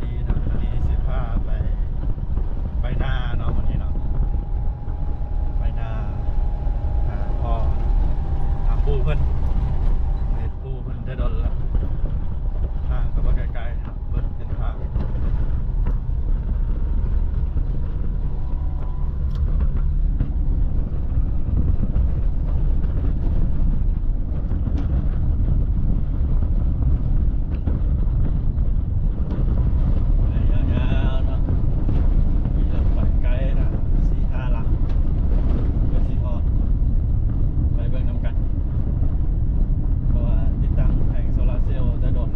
ດີເນາະ ມື້ນີ້ຊິພາໄປ ໄປນາເນາະ ມື້ນີ້ເນາະ ໄປນາ ຫາພໍ່ ຫາປູ່ເພິ່ນ ເຫັນປູ່ເພິ່ນແຕ່ດົນລະ ທາງກໍບໍ່ໄກໆ ເນາະ ເບິ່ງເສັ້ນທາງ ໄລຍະຍາວເນາະ ຂີ່ລົດໄປໄກນະ ສີ່ຫ້າຫຼັກ ເພື່ອຊິຮອດ ໄປເບິ່ງນຳກັນ ເພາະວ່າຕິດຕັ້ງແຜງໂຊລາເຊວແຕ່ດົນ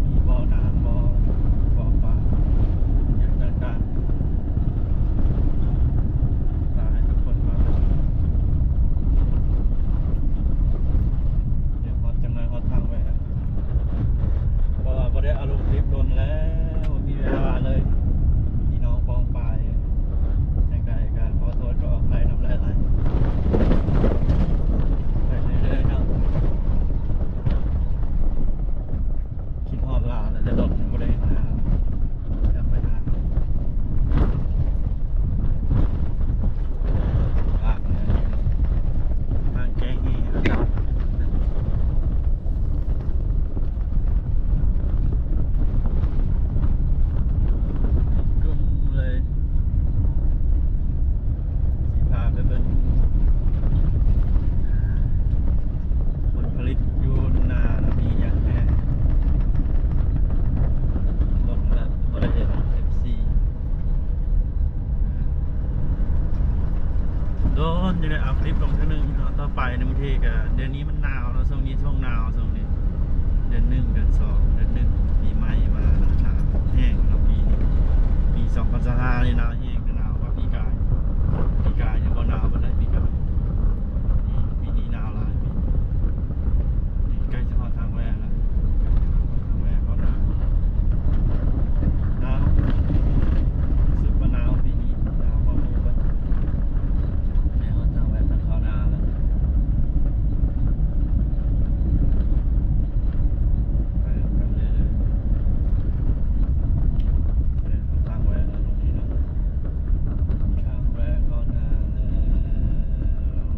ມີບໍ່ນ້ຳ ບໍ່ ບໍ່ປາ ຫຍັງຕ່າງໆ ພາໃຫ້ທຸກຄົນມາ ດຽວຮອດ ຈັກໜ້ອຍຮອດທາງແວະ ເພາະວ່າບໍ່ໄດ້ອາລົງຄລິບດົນແລ້ວ ບໍ່ມີເວລາເລີຍ ພີ່ນ້ອງປ້ອງປາຍ ຈັ່ງໃດກໍຂໍໂທດຂໍອະໄພນຳຫຼາຍໆ ໄປເລື້ອຍໆເນາະ ຄິດຮອດລາວແລ້ວ ແຕ່ດົນບໍ່ໄດ້ເຫັນໜ້າ ຢາກໄປຫາ ທາງແກ້ແຫ້ງ ກຸ້ມເລີຍ ຊິພາໄປເບິ່ງຜົນຜະລິດຢູ່ນາ ມີຫຍັງແດ່ ລົງແລ້ວບໍ່ໄດ້ເຫັນ ເອັຟຊີ ໂດນຢູ່ໄດ້ອັບຄລິບລົງເທື່ອໜຶ່ງເນາະ ຕໍ່ໄປໃນບາງທີກໍ ດຽວນີ້ມັນໜາວເນາະ ຊ່ວງນີ້ຊ່ວງໜາວ ຊ່ວງນີ້ ເດືອນໜຶ່ງ ເດືອນສອງ ເດືອນໜຶ່ງ ປີໃໝ່ມາ ໜາວແຮງເນາະ ປີນີ້ ປີສອງພັນຊາວຫ້ານີ້ໜາວແຮງ ໜາວກວ່າປີກາຍ ປີກາຍນີ້ບໍ່ໜາວປານໃດ ປີກາຍ ປີນີ້ໜາວຫຼາຍ ປີນີ້ ນີ້ໃກ້ຈະຮອດທາງແວະແລ້ວ ທາງແວະເຂົ້ານາ ໜາວ ຮູ້ສຶກວ່າໜາວປີນີ້ ໜາວກວ່າໝູ່ເບິດ ໃກ້ຮອດທາງແວະທາງເຂົ້ານາແລ້ວ ໄປນຳກັນເລີຍ ໄປຮອດທາງແວະແລ້ວ ນີ້ເນາະ ທາງແວະເຂົ້ານາແລ້ວ.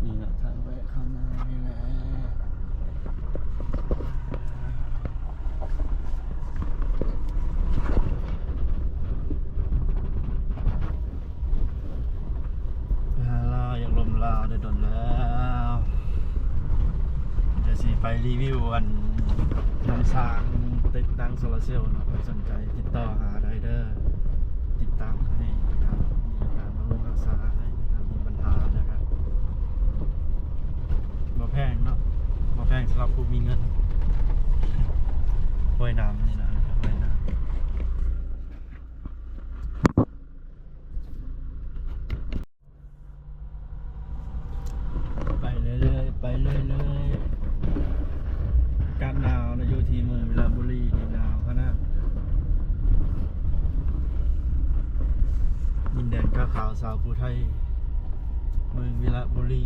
ນີ້ລະ ທາງແວະເຂົ້ານານີ້ແຫຼະ ຫາລາວ ຢາກລົມລາວໄດ້ດົນແລ້ວ ດຽວຊິໄປຣີວິວອັນນຳສ້າງຕິດຕັ້ງໂຊລາເຊວເນາະ ໃຜສົນໃຈຕິດຕໍ່ຫາໄດ້ເດີ ຕິດຕັ້ງໃຫ້ນະຄັບ ມີການບຳລຸງຮັກສາໃຫ້ນະຄັບ ມີບັນຫານະຄັບ ບໍ່ແພງເນາະ ບໍ່ແພງສຳລັບຜູ້ມີເງິນ ຫ້ວຍນ້ຳນີ້ນະ ຫ້ວຍນ້ຳ ໄປເລື້ອຍໆ ໄປເລື້ອຍໆ ອາກາດໜາວນະ ຢູ່ທີ່ເມືອງວິລະບູລີນີ້ໜາວຂະໜາດ ດິນແດນກ້າຂາວຊາວພູໄທ ເມືອງວິລະບູລີ.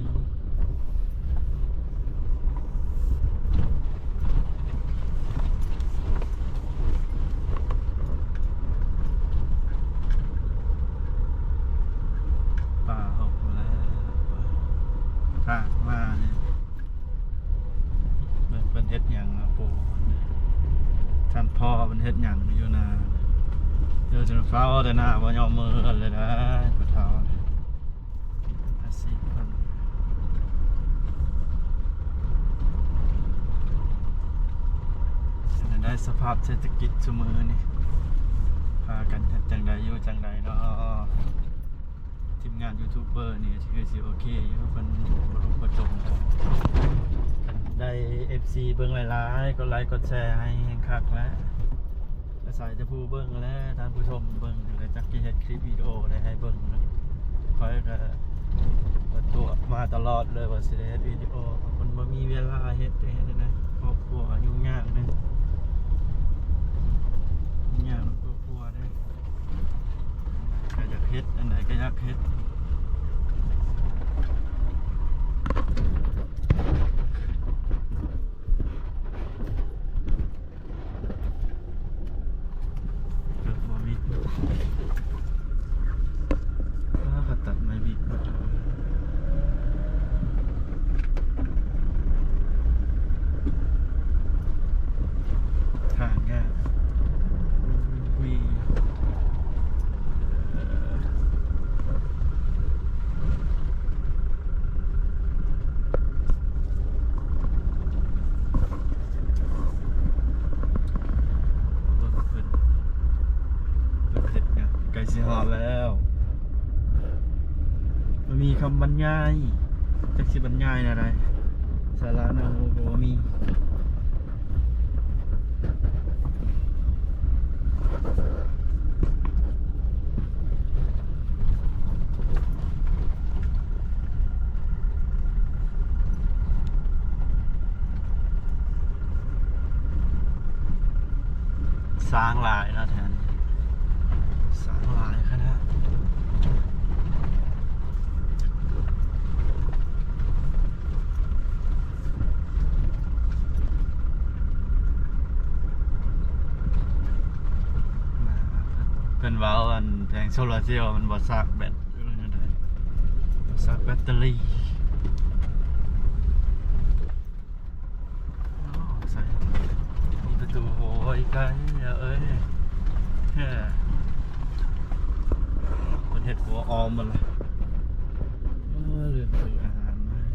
ປ່າຫົກແລ້ວ ທາງມານີ້ ເບິ່ງເພິ່ນເຮັດຫຍັງລະປູ ທ່ານພໍ່ເພິ່ນເຮັດຫຍັງຢູ່ນາ ຢູ່ຈົນຟ້າວແຕ່ນາ ບໍ່ຍອມເມືອເຮືອນເລີຍນະ ຜູ້ເຖົ້ານີ້. ອາຊີບເພິ່ນ ເປັນຈັ່ງໃດສະພາບເສດຖະກິດຊຸມື້ນີ້ ພາກັນເຮັດຈັ່ງໃດ ຢູ່ຈັ່ງໃດເນາະ? ທີມງານຢູທູບເບີນີ້ຄືຊິໂອເຄຢູ່ ເພິ່ນບໍ່ລຸກບໍ່ຈົນ ຄັນໄດ້ເອັຟຊີເບິ່ງຫຼາຍໆ ກົດໄລກົດແຊໃຫ້ແຮງຄັກແຫຼະ. ອາໄສແຕ່ຜູ້ເບິ່ງແຫຼະ ທ່ານຜູ້ຊົມເບິ່ງ ຈັ່ງໃດຈັກຊິເຮັດຄລິບວິດີໂອໄດ້ໃຫ້ເບິ່ງນະ. ຂ້ອຍກໍຕົວະມາຕະຫຼອດເລີຍວ່າຊິໄດ້ເຮັດວິດີໂອ ມັນບໍ່ມີເວລາເຮັດ ຈະເຮັດຈັ່ງໃດ ຄອບຄົວຫຍຸ້ງຍາກເດ້ ຫຍຸ້ງຍາກນຳຄອບຄົວເດ້ ກໍຢາກເຮັດ ອັນໃດກໍຢາກເຮັດ ອ້າ ເຂົາຕັດໄມ້ວິກໝົດ. ທາງງາມ ເອີ ເບິ່ງເພິ່ນ ເພິ່ນເຮັດຫຍັງ ໃກ້ຊິຮອດແລ້ວ. ບໍ່ມີຄຳບັນຍາຍ ຈັກຊິບັນຍາຍແນວໃດ ສາລະໜ້າຮູ້ກໍບໍ່ມີ. ຊ້າງຫຼາຍເນາະແຖວນີ້ ຊ້າງຫຼາຍຂະໜາດ. ເພິ່ນເວົ້າອັນແຜງໂຊລາເຊວມັນບໍ່ຊາກແບັດ ຊາກແບັດເຕີຣີ. ໂອ້ ໃສ່ ມີປະຕູ ໂອ້ຍ ໄກແລ້ວເອີຍ ແຮ ເພິ່ນເຮັດຫົວອອມໝົດລະ. ເອີ ລືມຊື້ອາຫານມາໃຫ້.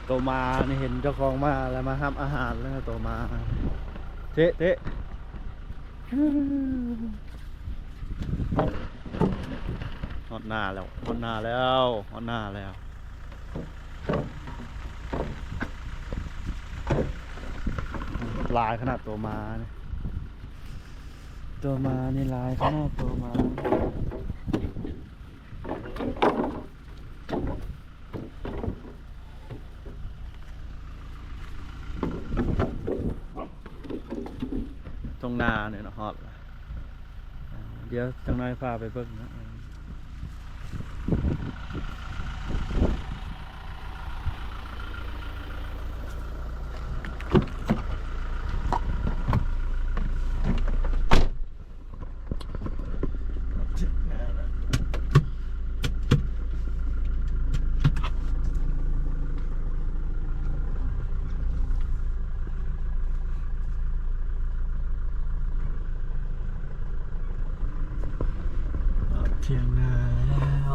ໂຕໝານີ້ເຫັນເຈົ້າຂອງໝາແລ້ວ ມາຮັບອາຫານແລ້ວ ໂຕໝາ. ເທະ ເທະ ຮອດໜ້າແລ້ວ ຮອດໜ້າແລ້ວ ຮອດໜ້າແລ້ວ. ຫຼາຍຂະໜາດໂຕໝານີ້ ໂຕໝານີ້ຫຼາຍຂະໜາດ ໂຕໝາ. ທົ່ງນານີ້ເນາະ ຮອດລະ. ດຽວຈັກໜ້ອຍພາໄປເບິ່ງເນາະ. ຮອດທ່ຽງນາແລ້ວ.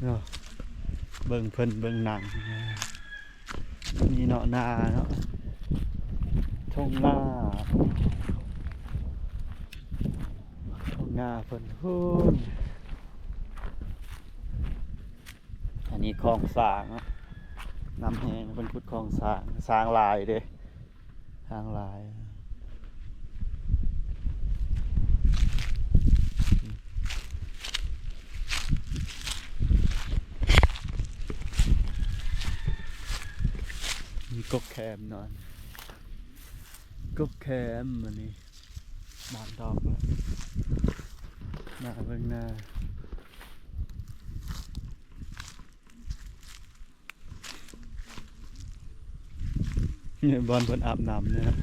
ເນາະ ເບິ່ງເພິ່ນເບິ່ງໜັງ ນີ້ເນາະ ນາເນາະ ທົ່ງນາ ທົ່ງນາເພິ່ນພຸ້ນ. ອັນນີ້ຄອງຊ້າງເນາະ ນ້ຳແຫ້ງເພິ່ນຂຸດຄອງຊ້າງ ຊ້າງຫຼາຍເດ້. ທາງຫຼາຍ ມີກົກແຄມນອນ ກົກແຄມ ອັນນີ້ບານດອກແລ້ວ ໜ້າເບິ່ງໜ້າ. ນີ້ບ່ອນເພິ່ນອາບນ້ຳນີ້ນະ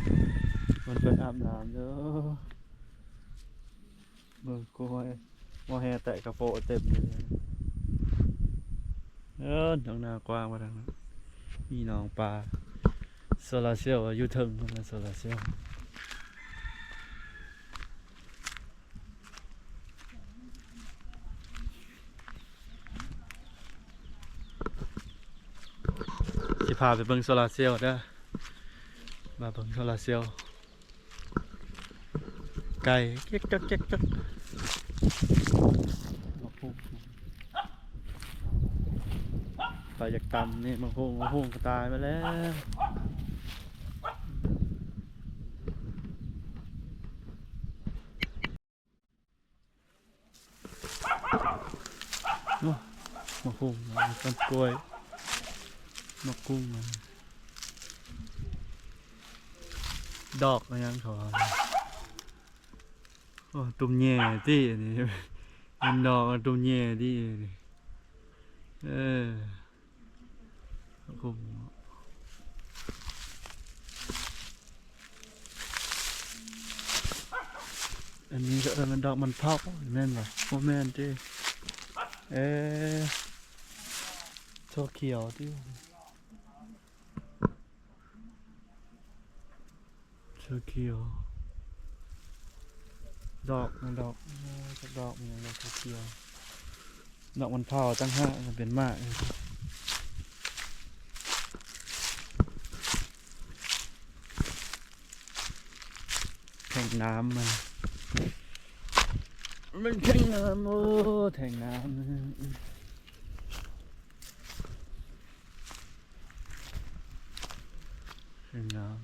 ບ່ອນເພິ່ນອາບນ້ຳເດີ. ເບິ່ງ ໂອ້ຍ ໝໍແຮ່ແຕະກະໂປະເຕັມເລີຍ. ເອີ ໜອງນາກວ້າງວ່າທາງນັ້ນ ມີໜອງປາ ໂຊລາເຊວຢູ່ເທິງພຸ້ນນະ ໂຊລາເຊວ. ຊິພາໄປເບິ່ງໂຊລາເຊວເດີ ມາເບິ່ງໂຊລາເຊວ ໄກ່ເກັກກັກເກັກກັກ ໝາກຫຸ່ງ ໄປຢາກຕຳນີ້ ໝາກຫຸ່ງ ໝາກຫຸ່ງກະຕາຍມາແລ້ວ. ໝາກຫຸ່ງ ໝາກກ້ວຍ ໝາກກຸ້ງ ດອກອີຫຍັງເຂົາວ່າ ໂອ້ ຕຸ່ມແຍ່ຕິ ອັນນີ້ ແມ່ນດອກຕຸ່ມແຍ່ຕິ ເອີ ໝາກຫຸ່ງ. ອັນນີ້ກໍເອີ້ນວ່າດອກມັນເຜົາ ແມ່ນບໍ່? ບໍ່ແມ່ນຕິ ເອີ ໂຊຂຽວຕິ ໂຊຂຽວ ດອກ ດອກ ເອີ ຈັກດອກ ມີຫຍັງດອກໂຊຂຽວ. ດອກມັນເຜົາຕ່າງຫາກ ມັນເປັນໝາກ ແທງນ້ຳມັນ ມັນແທງນ້ຳ ໂອ້ ແທງນ້ຳ ແທງນ້ຳ.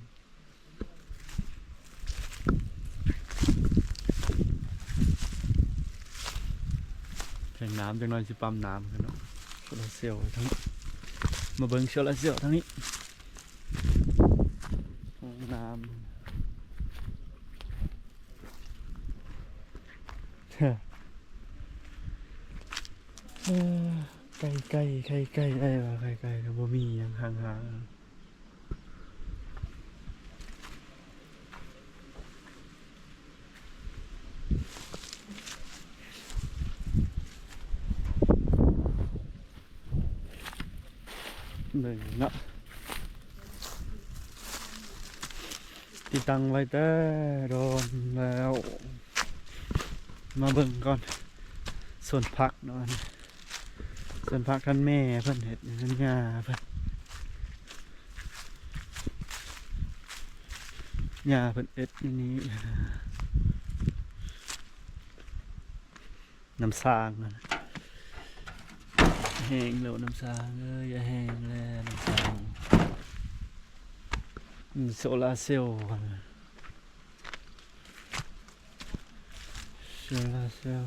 ແທງນ້ຳ ຈັກໜ່ອຍຊິປ້ຳນ້ຳເນາະ ໂຊລາເຊວທາງນີ້ ມາເບິ່ງໂຊລາເຊວທາງນີ້ ຫ້ອງນ້ຳ ເອີ ໄກ່ ໄກ່ ໄຂ່ໄກ່ ໄດ້ວ່າໄຂ່ໄກ່ ກໍບໍ່ມີຫຍັງ ຫ່າງໆ. ເບິ່ງເນາະ ຕິດຕັ້ງໄວ້ແຕ່ດົນແລ້ວ ມາເບິ່ງກ່ອນ ສວນຜັກເນາະ ສວນຜັກທ່ານແມ່ເພິ່ນເຮັດ ເຮືອນຍ່າເພິ່ນ ຍ່າເພິ່ນເຮັດຢູ່ນີ້ ນ້ຳສ້າງນັ້ນ ແຫ້ງແລ້ວນ້ຳສ້າງເອີຍ ຢ່າແຫ້ງແລ້ວນ້ຳສ້າງ ອືມ ໂຊລາເຊວ ໂຊລາເຊວ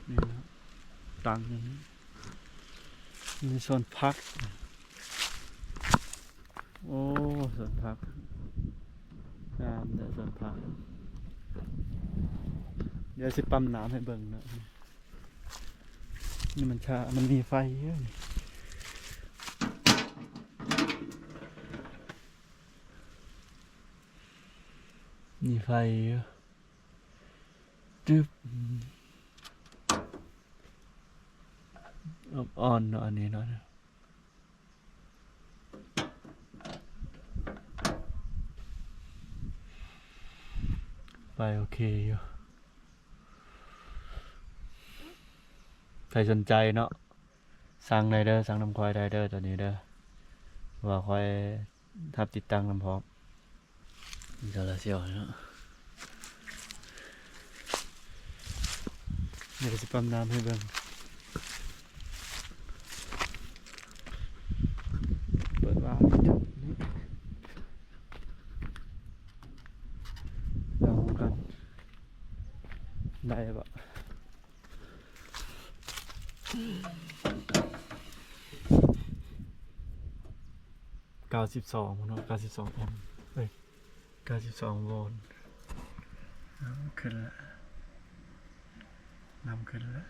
ນີ້ນະ ຕັ້ງຢູ່ນີ້ ມີສວນຜັກ ໂອ້ ສວນຜັກ ງາມເດີ້ສວນຜັກ ດຽວຊິປ້ຳນ້ຳໃຫ້ເບິ່ງເນາະ ນີ້ມັນຊາ ມັນມີໄຟຢູ່ ມີໄຟຢູ່ ຈຶ່ບ ອອບອ່ອນເນາະ ອັນນີ້ເນາະ ໄຟໂອເຄຢູ່ ໃຜສົນໃຈເນາະ ສັ່ງໄດ້ເດີ້ ສັ່ງນຳຂ້ອຍໄດ້ເດີ້ ໂຕນີ້ເດີ້ ເພາະວ່າຂ້ອຍຮັບຕິດຕັ້ງນຳພ້ອມ ໂຊລາເຊວເນາະ ດຽວຊິປ້ຳນ້ຳໃຫ້ເບິ່ງ ເປີດວາບ ລອງກັນ ໄດ້ບໍ່? ເກົ້າສິບສອງເນາະ ເກົ້າສິບສອງແອັມ ເອີຍ ເກົ້າສິບສອງໂວນ ເອົາ ຂຶ້ນລະ ນຳຂຶ້ນລະ.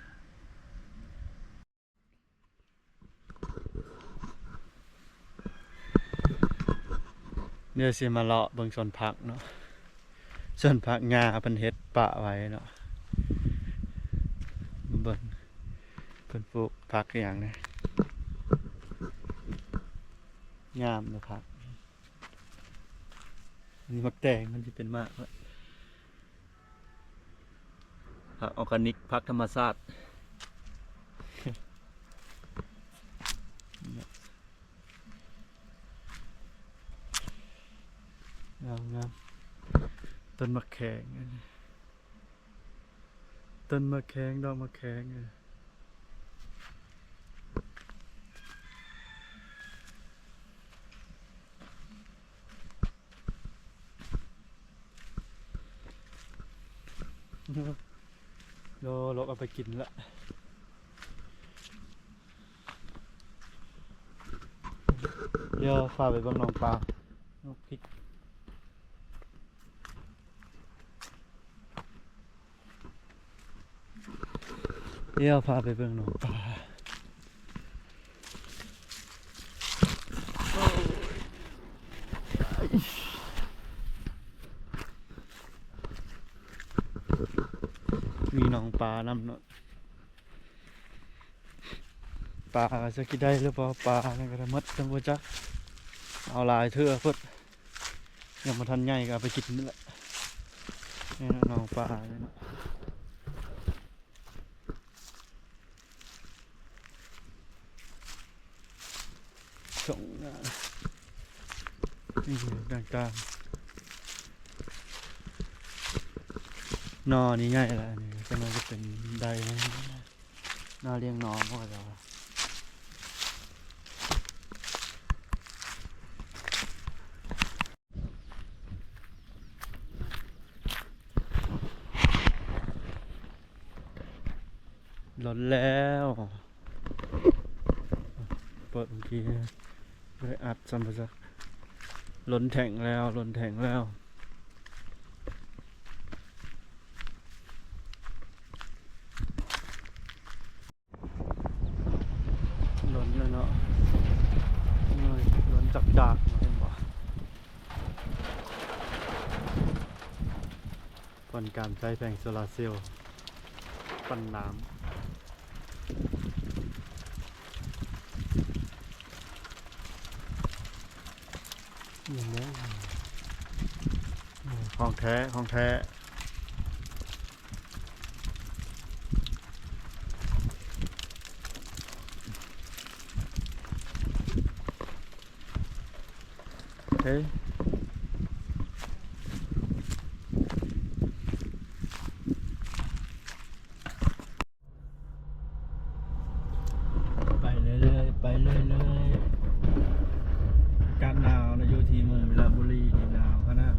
ດຽວຊິມາເລາະເບິ່ງສວນຜັກເນາະ ສວນຜັກຍ່າເພິ່ນເຮັດປະໄວ້ເນາະ ມາເບິ່ງເພິ່ນປູກຜັກອີ່ຫຍັງນີ້ ງາມເນາະຜັກ ອັນນີ້ໝາກແຕງ ມັນຊິເປັນໝາກ ຜັກອອກການິກ ຜັກທຳມະຊາດ ງາມໆ ຕົ້ນໝາກແຂງ ອັນນີ້ ຕົ້ນໝາກແຂງ ດອກໝາກແຂງ ໂອ້ ລົກເອົາໄປກິນລະ ດຽວພາໄປເບິ່ງໜອງປາ ດຽວພາໄປເບິ່ງໜອງປາ. ມີໜອງປານຳເນາະ. ປາຈັກຊິໄດ້ຫຼືບໍ່ ປານັ້ນກໍໄດ້ໝົດ ຍັງບໍ່ຈັກ ເອົາຫຼາຍເທື່ອໂພດ ຍັງບໍ່ທັນໃຫຍ່ກໍເອົາໄປກິນນີ້ແຫຼະ. ນີ້ເນາະ ໜອງປານີ້ເນາະ ທົ່ງນາ ນີ້ຕ່າງໆ ໜໍ່ນີ້ໃຫຍ່ແລ້ວ ອັນນີ້ກໍໜ້າຈະເປັນໄດ້ ໜໍ່ລ້ຽງໜໍ່ ພວກເຂົາເຈົ້າວ່າ. ລົ້ນແລ້ວ ເປີດເມື່ອກີ້ ບໍ່ໄດ້ອັດຊ້ຳ ບໍ່ຈັກ. ລົ້ນແທ້ງແລ້ວ ລົ້ນແທ້ງແລ້ວ. ລົ້ນແລ້ວເນາະ ໂອ້ຍ ລົ້ນຈັກຈາກ ເຫັນບໍ່? ບ່ອນການໃຊ້ແຜງໂຊລາເຊວ ປັ່ນນ້ຳ ນີ້ແຫຼະ ຂອງແທ້ ຂອງແທ້. ເອີ ໄປເລື້ອຍໆ ໄປເລື້ອຍໆ. ອາກາດໜາວນະ ຢູ່ທີ່ເມືອງວິລະບູລີນີ້ໜາວຂະໜາດ.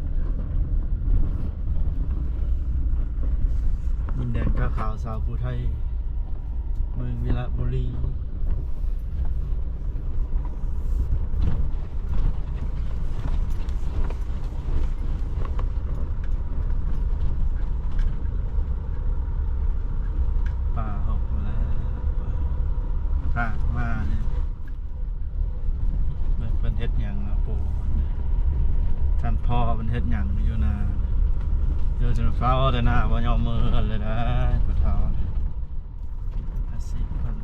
ດິນແດນຄ້າຂາວຊາວພູໄທ ເມືອງວິລະບູລີ. ປາອອກມາແລ້ວ ທາງມານີ້ ເບິ່ງເພິ່ນເຮັດຫຍັງເນາະ ປູ ທ່ານພໍ່ເພິ່ນເຮັດຫຍັງຢູ່ນາ ຢູ່ຈົນຟ້າວແຕ່ນາ ບໍ່ຍອມເມືອເຮືອນເລີຍນະ ພໍ່ເຖົ້າ. ອາຊີບເພິ່ນ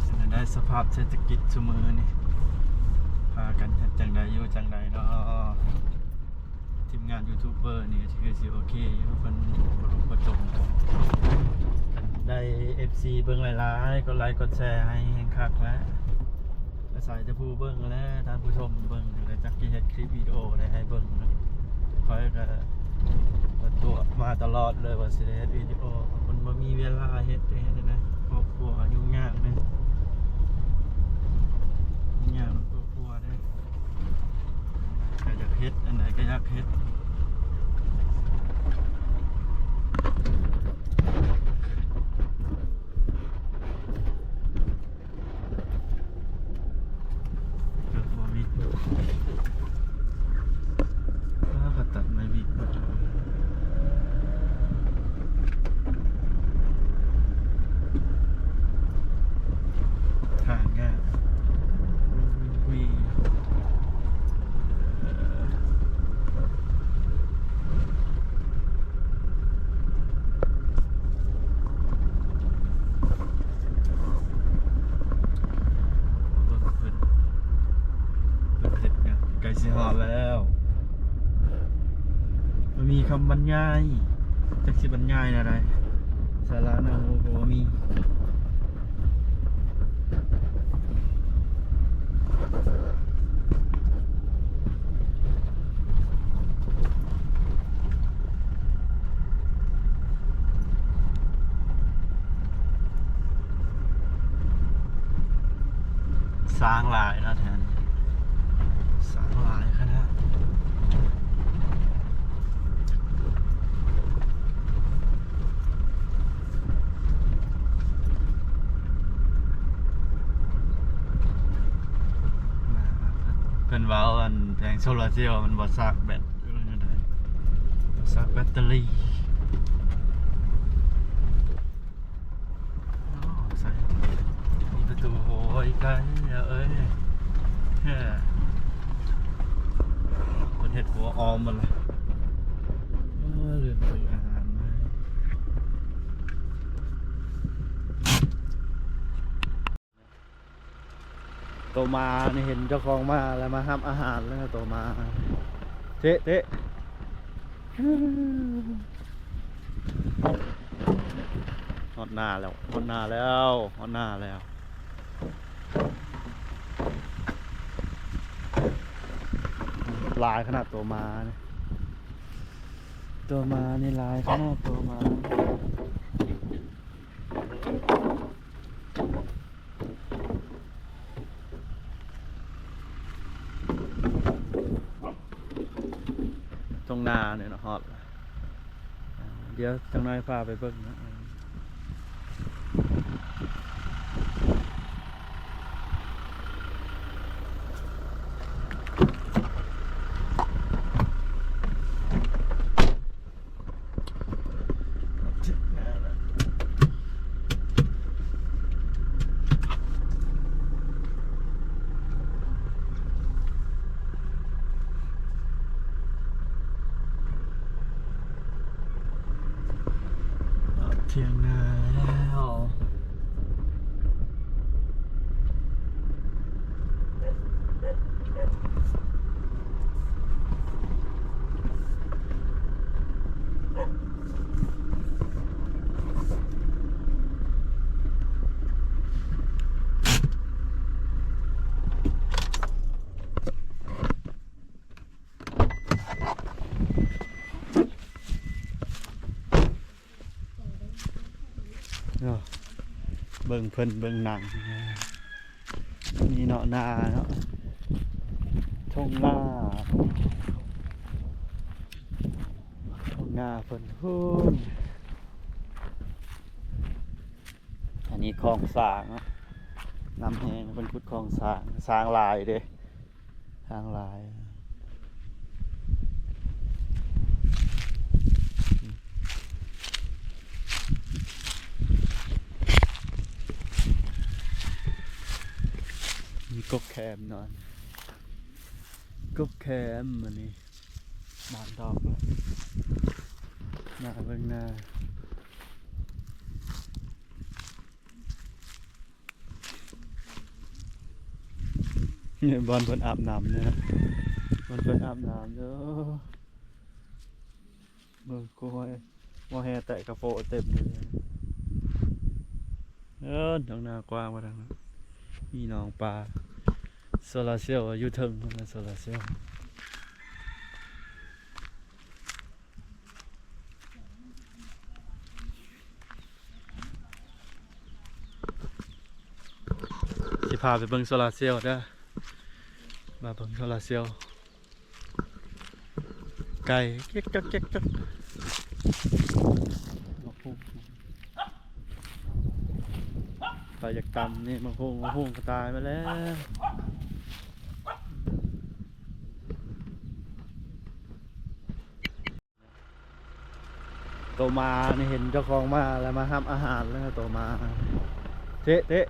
ເປັນຈັ່ງໃດສະພາບເສດຖະກິດຊຸມື້ນີ້ ພາກັນເຮັດຈັ່ງໃດ ຢູ່ຈັ່ງໃດເນາະ? ທີມງານຢູທູບເບີນີ້ກໍຄືຊິໂອເຄຢູ່ ເພິ່ນບໍ່ທຸກບໍ່ຈົນ ໄດ້ເອັຟຊີເບິ່ງຫຼາຍໆ ກົດໄລກົດແຊໃຫ້ແຮງຄັກແລ້ວ. ອາໄສແຕ່ຜູ້ເບິ່ງແຫຼະ ທ່ານຜູ້ຊົມເບິ່ງ ແລ້ວຈັກຊິເຮັດຄລິບວິດີໂອໃດໃຫ້ເບິ່ງ. ຂ້ອຍກໍຕົວະມາຕະຫຼອດເລີຍວ່າຊິໄດ້ເຮັດວິດີໂອ ມັນບໍ່ມີເວລາເຮັດ ເຮັດໄດ້ໃດ ຄອບຄົວຫຍຸ້ງຍາກເດ້ ຫຍຸ້ງຍາກນຳຄອບຄົວເດ້. ກໍຢາກເຮັດ ອັນໃດກໍຢາກເຮັດ. ເກີດບໍ່ມີ ອ້າ ເຂົາຕັດໄມ້ວິກໝົດ. ທາງຍາກ ເບິ່ງເພິ່ນ ເພິ່ນເຮັດຫຍັງ ໃກ້ຊິຮອດແລ້ວ. ບໍ່ມີຄຳບັນຍາຍ ຈັກຊິບັນຍາຍແນວໃດ ສາລະໜ້າຮູ້ກໍບໍ່ມີ. ຊ້າງຫຼາຍເນາະແຖວນີ້ ຊ້າງຫຼາຍຂະໜາດ. ເພິ່ນເວົ້າອັນແຜງໂຊລາເຊວມັນບໍ່ຊາກແບັດ ບໍ່ຊາກແບັດເຕີຣີ. ອໍ ໃສ່ ມີປະຕູ. ໂອ້ຍ ໄກແລ້ວເອີຍ ເພິ່ນເຮັດຫົວອ້ອມໝົດລະ. ເອີ ລືມຊື້ອາຫານມາໃຫ້. ໂຕມານີ້ເຫັນເຈົ້າຂອງມາແລ້ວ ມາຮັບອາຫານແລ້ວ ໂຕມາ. ເຕະ ເຕະ ຮອດໜ້າແລ້ວ ຮອດໜ້າແລ້ວ ຮອດໜ້າແລ້ວ. ຫຼາຍຂະໜາດໂຕມານີ້ ໂຕມານີ້ຫຼາຍຂະໜາດ ໂຕມາ. ທົ່ງນານີ້ເນາະ ຮອດລະ. ດຽວຈັກໜ້ອຍພາໄປເບິ່ງເນາະ. ຮອດທ່ຽງນາແລ້ວ. ເນາະ ເບິ່ງເພິ່ນເບິ່ງໜັງ. ນີ້ເນາະ ນາເນາະ ທົ່ງນາ ທົ່ງນາເພິ່ນພຸ້ນ. ອັນນີ້ຄອງຊ້າງເນາະ ນ້ຳແຫ້ງເພິ່ນຂຸດຄອງຊ້າງ ຊ້າງຫຼາຍເດ້. ທາງຫຼາຍ ມີກົກແຄມເນາະ ກົກແຄມ. ອັນນີ້ບານດອກ ໜ້າເບິ່ງໜ້າ. ນີ້ບ່ອນເພິ່ນອາບນ້ຳເດີ ບ່ອນເພິ່ນອາບນ້ຳເດີ. ເບິ່ງ ໂອ້ຍ ໝໍແຮ່ແຕະກະໂປະເຕັມເລີຍ. ເອີ ທາງໜ້າກວ້າງວ່າທາງນັ້ນ ມີໜອງປາ ໂຊລາເຊວຢູ່ເທິງ ໂຊລາເຊວ. ຊິພາໄປເບິ່ງໂຊລາເຊວເດີ ມາເບິ່ງໂຊລາເຊວ ໄກ່ເກັກກັກເກັກກັກ. ໄປຢາກຕຳນີ້ ມະຮຸ່ງ ມະຮຸ່ງກະຕາຍມາແລ້ວ. ໂຕມານີ້ເຫັນເຈົ້າຂອງມາແລ້ວ ມາຮັບອາຫານແລ້ວ ໂຕມາ. ເຕະ ເຕະ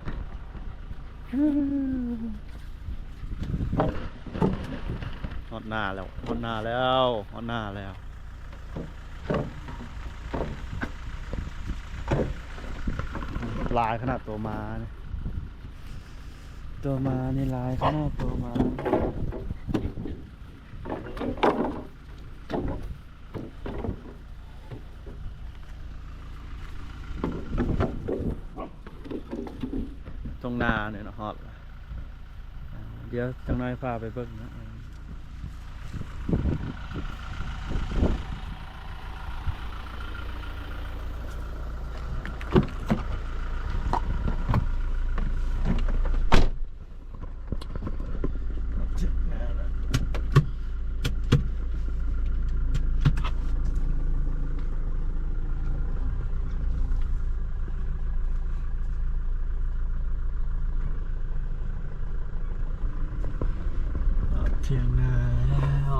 ຮອດໜ້າແລ້ວ ຮອດໜ້າແລ້ວ ຮອດໜ້າແລ້ວ. ຫຼາຍຂະໜາດໂຕມານີ້ ໂຕມານີ້ຫຼາຍຂະໜາດ ໂຕມາ. ທົ່ງນານີ້ເນາະ ຮອດລະ. ດຽວຈັກໜ້ອຍພາໄປເບິ່ງເນາະ. ຮອດ ຖຽງນາແລ້ວ.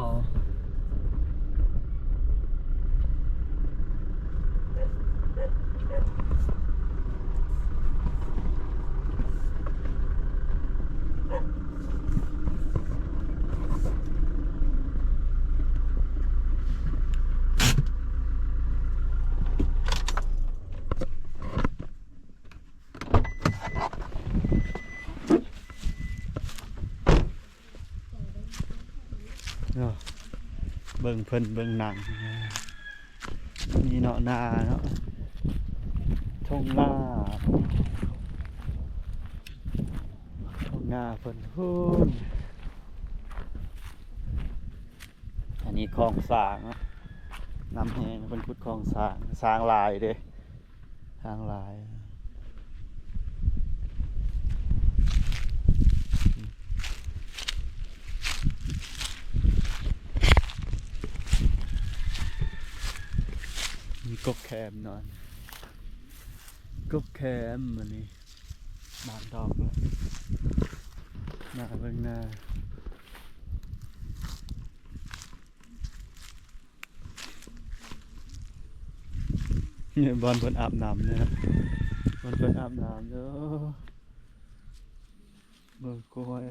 ເນາະ ເບິ່ງເພິ່ນເບິ່ງໜັງ ນີ້ເນາະ ນາເນາະ ທົ່ງນາ ທົ່ງນາເພິ່ນພຸ້ນ. ອັນນີ້ຄອງສ້າງເນາະ ນ້ຳແຮງ ເພິ່ນຂຸດຄອງສ້າງ ສ້າງຫຼາຍເດ້. ທາງຫຼາຍ ມີກົກແຄມນອນ ກົກແຄມ ອັນນີ້ບານດອກແລ້ວ ໜ້າເບິ່ງໜ້າ. ນີ້ບ່ອນເພິ່ນອາບນ້ຳເນາະ ບ່ອນເພິ່ນອາບນ້ຳເດີ. ເບິ່ງ ໂອ້ຍ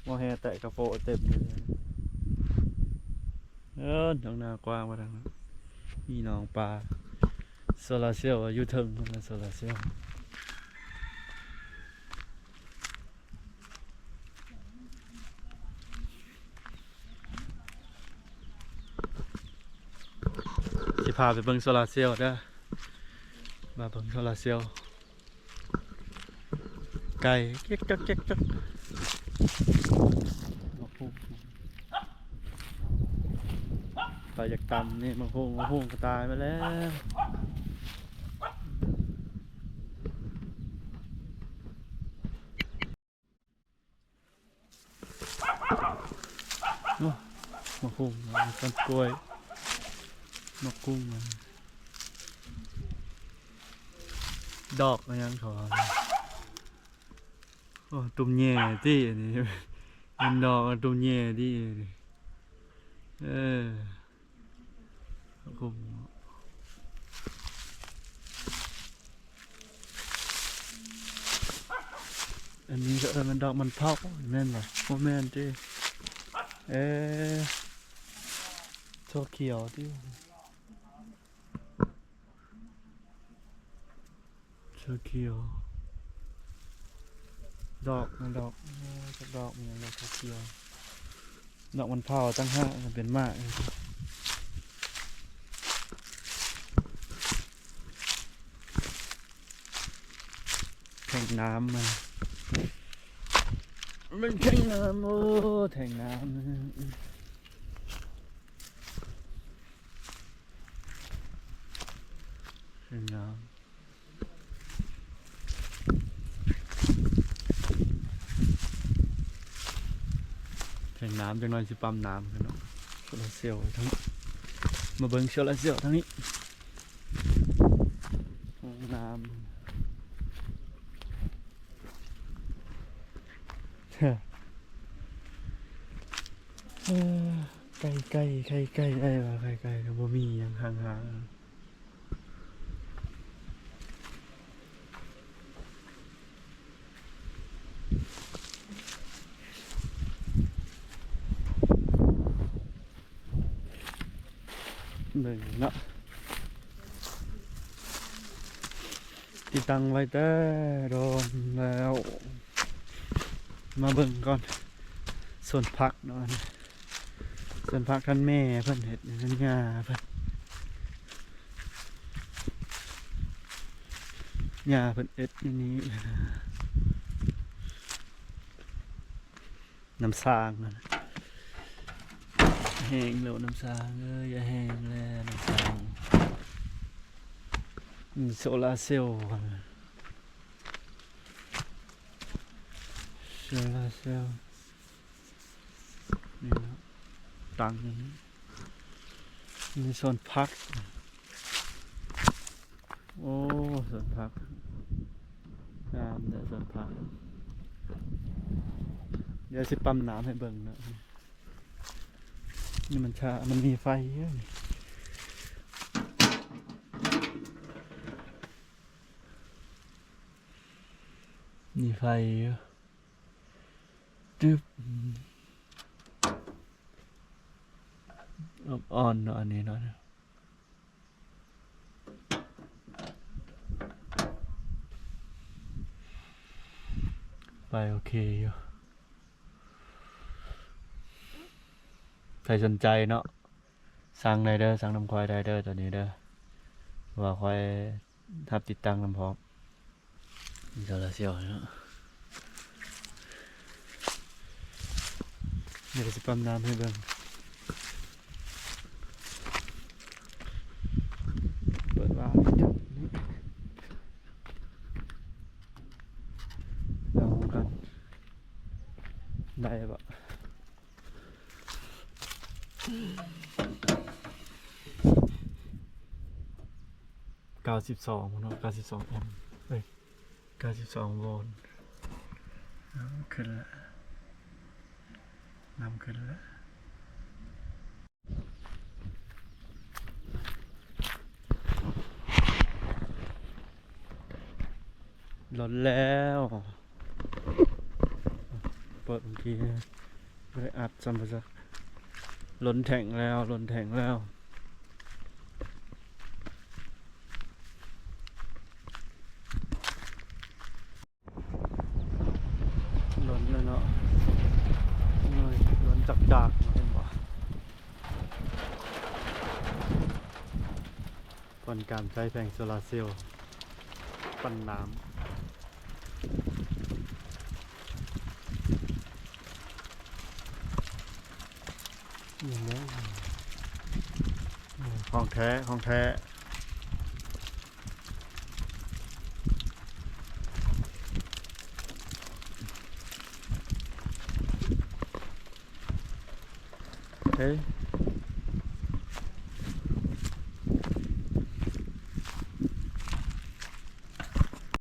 ໝໍ້ແຮ່ແຕະກະໂປະເຕັມເລີຍ. ເອີ ໜອງນາກວ້າງວ່າທາງນັ້ນ ມີໜອງປາ ໂຊລາເຊວຢູ່ເທິງພຸ້ນນະ ໂຊລາເຊວ. ຊິພາໄປເບິ່ງໂຊລາເຊວເດີ ມາເບິ່ງໂຊລາເຊວ ໄກ່ເກັກກັກເກັກກັກ. ໄປຢາກຕຳນີ້ ໝາກຫຸ່ງ ໝາກຫຸ່ງກະຕາຍມາແລ້ວ. ໂອ້ ໝາກຫຸ່ງ ຕົ້ນກ້ວຍ ໝາກຫຸ່ງ ດອກອີຫຍັງເຂົາວ່າ ໂອ້ ຕຸ່ມແຍ່ຕິ ອັນນີ້ແມ່ນດອກຕຸ່ມແຍ່ຕິ. ເອີ ອັນນີ້ກະເອີ້ນວ່າດອກມັນເຜົາ ແມ່ນບໍ່? ບໍ່ແມ່ນຕິ ເອີ ໂຕຂຽວຕິ ໂຕຂຽວ ດອກ ດອກ ເອີ ຈັກດອກ ມີຫຍັງດອກຂຽວ ດອກມັນເຜົາຕ່າງຫາກ ມັນເປັນໝາກ. ແທງນ້ຳ ມັນ ມັນແທງນ້ຳ ໂອ້ ແທງນ້ຳ ແທງນ້ຳ. ແທງນ້ຳ ຈັກໜ່ອຍຊິປ້ຳນ້ຳເນາະ. ໂຊລາເຊວທາງນີ້ ມາເບິ່ງໂຊລາເຊວທາງນີ້ ຫ້ອງນ້ຳ ເອີ ໄກ່ໄກ່ໄຂ່ໄກ່ ໄອ້ວ່າໄຂ່ໄກ່ກະບໍ່ມີຫຍັງ ຫ່າງໆ. ເບິ່ງເນາະ ຕິດຕັ້ງໄວ້ແຕ່ດົນແລ້ວ ມາເບິ່ງກ່ອນ ສວນຜັກເນາະ. ສວນຜັກທ່ານແມ່ເພິ່ນເຮັດ ທ່ານຍ່າເພິ່ນ ຍ່າເພິ່ນເຮັດຢູ່ນີ້ ນ້ຳສ້າງ ແຫ້ງແລ້ວນ້ຳສ້າງເອີຍ ຢ່າແຫ້ງແລ້ວນ້ຳສ້າງ. ມີໂຊລາເຊວ ໂຊລາເຊວ ນີ້ເນາະ ຕັ້ງຢູ່ນີ້ ມີສວນຜັກ ໂອ້ ສວນຜັກ ງາມເດີສວນຜັກ. ດຽວຊິປ້ຳນ້ຳໃຫ້ເບິ່ງເນາະ. ນີ້ມັນຊາ ມັນມີໄຟຢູ່ນີ້ ມີໄຟຢູ່ ຈຶບ ອ່ອນໆເນາະ ອັນນີ້ເນາະ. ໄປໂອເຄຢູ່. ໃຜສົນໃຈເນາະ ສັ່ງໄດ້ເດີ ສັ່ງນຳຂ້ອຍໄດ້ເດີ ໂຕນີ້ເດີ ເພາະວ່າຂ້ອຍຮັບຕິດຕັ້ງນຳພ້ອມ. ໂຊລາເຊວເນາະ ດຽວຊິປ້ຳນ້ຳໃຫ້ເບິ່ງ ເປີດວາບ ລອງກັນ ໄດ້ບໍ່? ເກົ້າສິບສອງເນາະ ເກົ້າສິບສອງແອັມ ເອີຍ ເກົ້າສິບສອງໂວນ. ເອົາ ຂຶ້ນລະ ນຳຂຶ້ນລະ. ລົ້ນແລ້ວ ເປີດເມື່ອກີ້ ບໍ່ໄດ້ອັດຊ້ຳ ບໍ່ຈັກ ລົ້ນແທ້ງແລ້ວ ລົ້ນແທ້ງແລ້ວ. ລົ້ນແລ້ວເນາະ ໂອ້ຍ ລົ້ນຈັກໆ ເຫັນບໍ່? ບ່ອນການໃຊ້ແຜງໂຊລາເຊວ ປັ່ນນ້ຳ ນີ້ແຫຼະ ຂອງແທ້ ຂອງແທ້. ເອີ